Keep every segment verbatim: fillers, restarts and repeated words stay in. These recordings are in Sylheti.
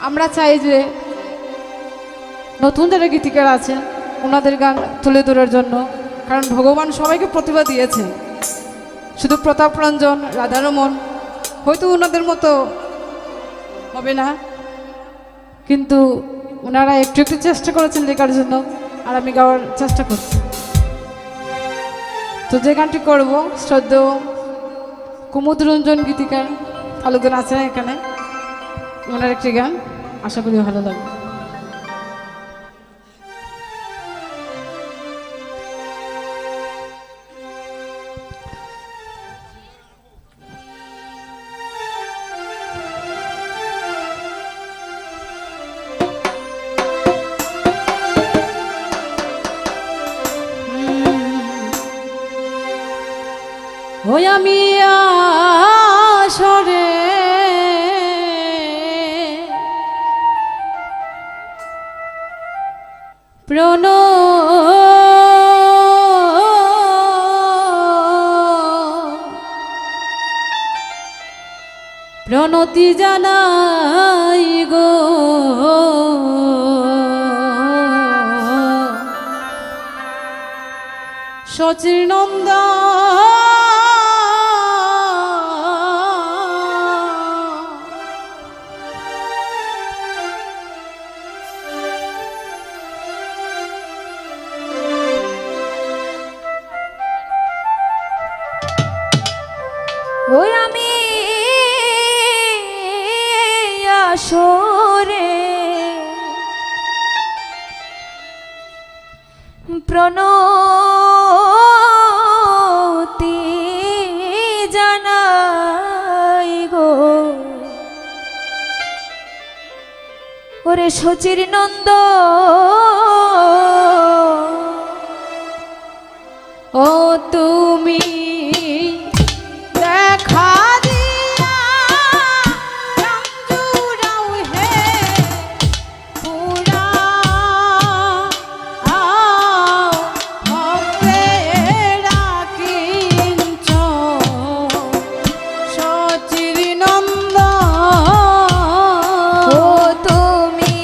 আমরা চাই যে নতুন যারা গীতিকার আছেন, ওনাদের গান তুলে ধরার জন্য, কারণ ভগবান সবাইকে প্রতিভা দিয়েছেন। শুধু প্রতাপ রঞ্জন, রাধারমন হয়তো ওনাদের মতো হবে না, কিন্তু ওনারা একটু একটু চেষ্টা করেছেন লেখার জন্য, আর আমি গাওয়ার চেষ্টা করছি। তো যে গানটি করব, শ্রদ্ধেয় কুমুদ রঞ্জন গীতিকার তালুকদার আছেন এখানে, ওনার একটি গান, আশা করি ভালো লাগবে। ওই আমি আসরে প্রণ-, প্রণতি জানাই গো শচীর নন্দ। ওই আমি আসরে প্রণতি জানাই গো ওরে শচীর নন্দ। ও তুমি দেখা দিয়া প্রাণ জুড়াও হে পুরা ভক্তেরা কিঞ্চ শচীর নন্দ। ও তুমি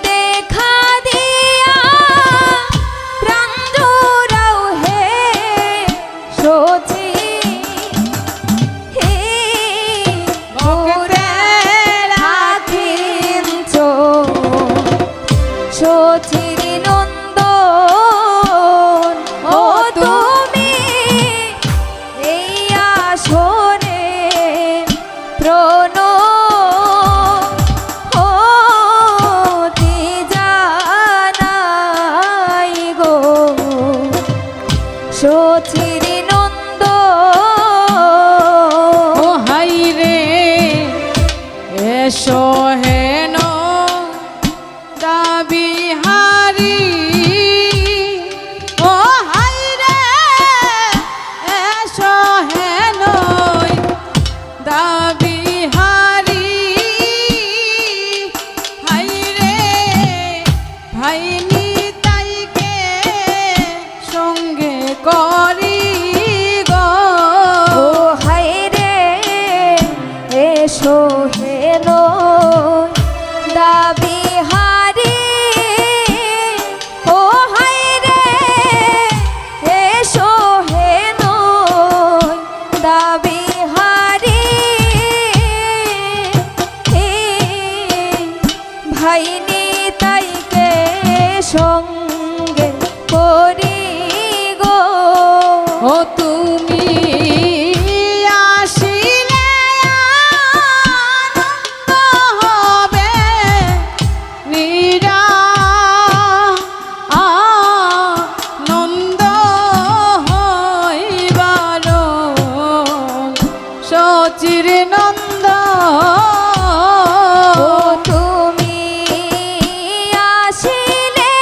দেখা দিয়া প্রাণ জুড়াও হে শচী। হে ভক্তেরা কিঞ্চ শচীর নন্দন। ও তুমি এই আসরে প্রণতি জানাই গো শচীর নন্দ। ও হায় রে, এসো হেন দাবিহারি। ও হায় রে, এসো হেন দাবিহারি। হায় রে, ভাই নিতাইকে সঙ্গে করি গো। ও হায় রে, এসো হেন দাবিহারি। ও হায় রে, এসো হেন দাবিহারি। ভাই নিতাইকে সঙ্গে করি গো। ও তুমি আসিলে আনন্দ হবে নিরা আনন্দ হইবার শচীর নন্দ। ও তুমি আসিলে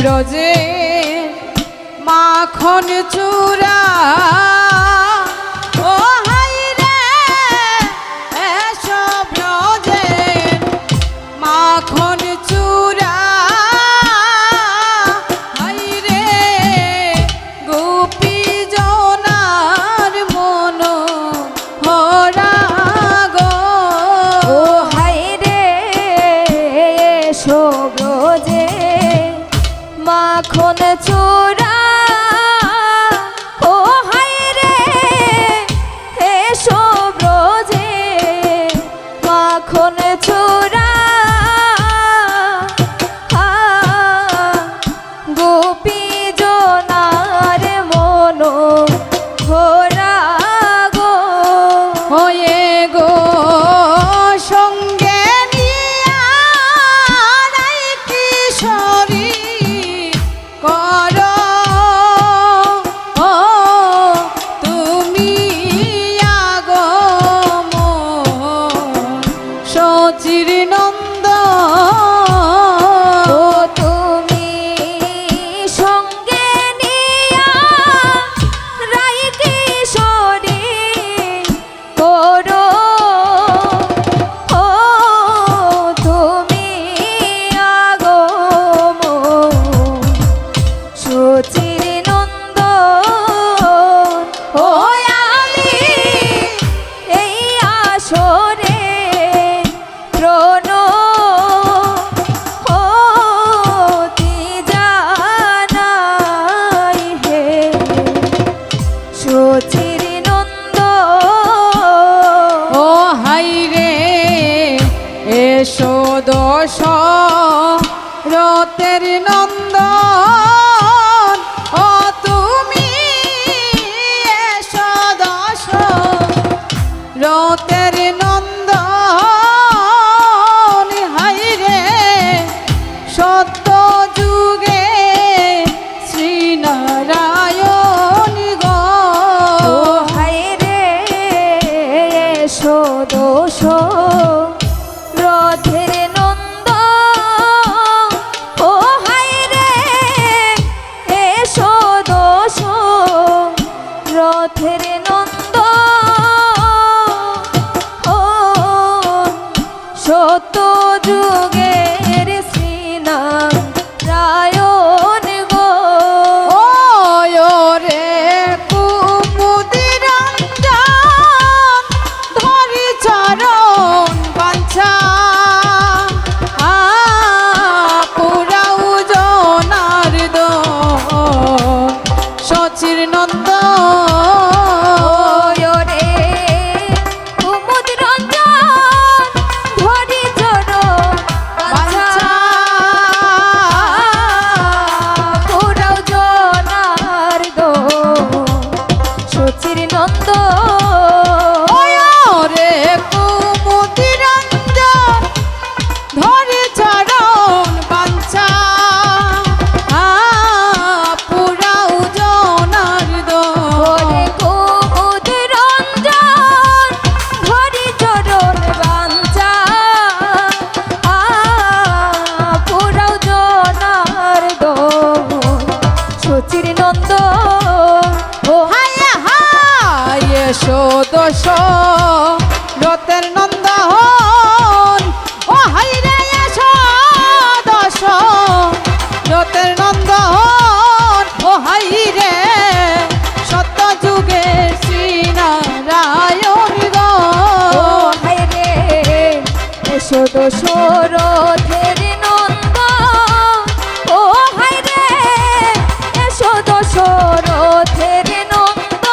ব্রজে মাখন চূড়া, ও হায় রে, এসো ব্রজে মাখন চূড়া, হায় রে, গোপী জনার মন হরা গো। ও হায় রে, এসো ব্রজে মাখন চূড়া, ও হায় রে, এসো ব্রজে মাখন চূড়া, হা, গোপী জনার মন হরা গো। হয়ে গো সঙ্গে নিয়া রাই কিশোরী করো, ও তুমি আগমন শচীর নন্দ। ও তুমি সঙ্গে নিয়া রাই কিশোরী করো, ও তুমি আগমন শচীর নন্দন। ও আমি এই আসরে প্রণতি জানাই হে শচীর নন্দ। ও হায় রে, এসো দশরথের নন্দন, ও তুমি এসো দশরথের নন্দন, হায় রে, সত্য যুগে শ্রীনারায়ণ গো। ও হায় রে, এসো দশরথের নন্দ। ও হায় রে, এসো দশরথের নন্দ। ও সত্য যুগের শ্রীনারায়ণ গো। ও রে কুমুদ রঞ্জন, ধরি চরণ বাঞ্ছা, আ, পুরাও জনার্দন শচীর নন্দ। ও রে কুমুদ রঞ্জন, ধরি চরণ বাঞ্ছা, পুরাও জনার্দন শচীর নন্দ। ও রে কুমুদ রঞ্জন, ধরি চরণ বাঞ্ছা, আ, পুরাও জনার্দন। ও রে কুমুদ রঞ্জন, ধরি চরণ বাঞ্ছা, আ, পুরাও জনার্দন শচীর নন্দ। ও হায় হায়, এসো দশরথের নন্দন। ও হায় রে, এসো দশরথের নন্দন। ও হায় রে, সত্য যুগে শ্রীনারায়ণ গো। ও হায় রে, এসো দশরথের নন্দন। ও হায় রে, এসো দশরথের নন্দন।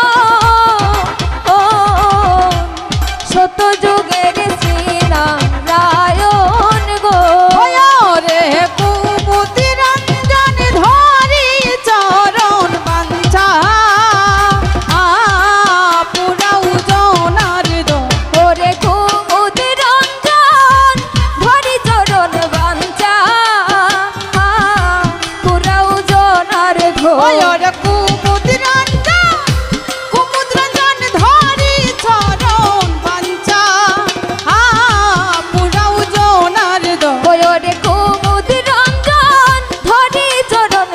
সত্য যুগের শ্রীনারায়ণ গো। ও রে কুমুদ রঞ্জন, ধরি চরণ বাঞ্ছা, আ, পুরাও জনার্দন। ও রে কুমুদ রঞ্জন, ধরি চরণ বাঞ্ছা, আ, পুরাও জনার্দন। ও রে কুমুদ রঞ্জন, কুমুদ রঞ্জন, ধরি চরণ বাঞ্ছা, আ, পুরাও জনার্দন। ও রে কুমুদ রঞ্জন, ধরি চরণ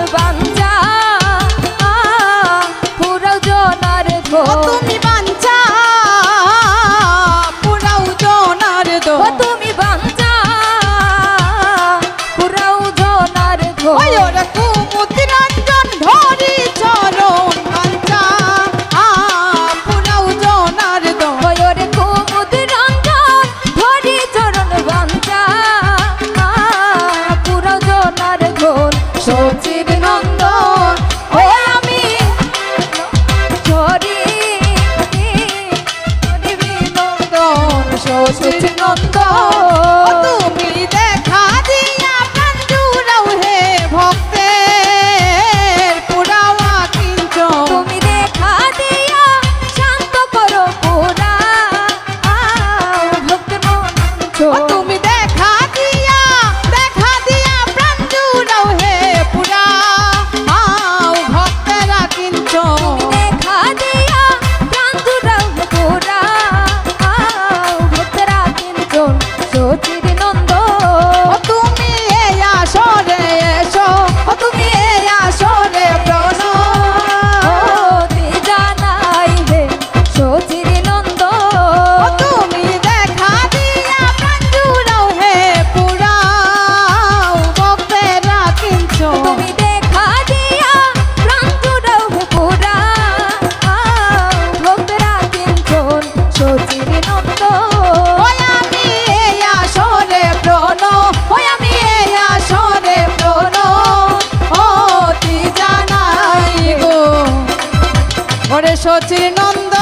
শচীর নন্দ।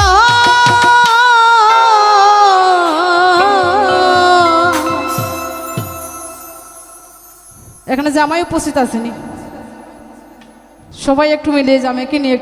এখানে জামাই উপস্থিত আছেনি, সবাই একটু মিলে জামাইকে নিয়ে একটা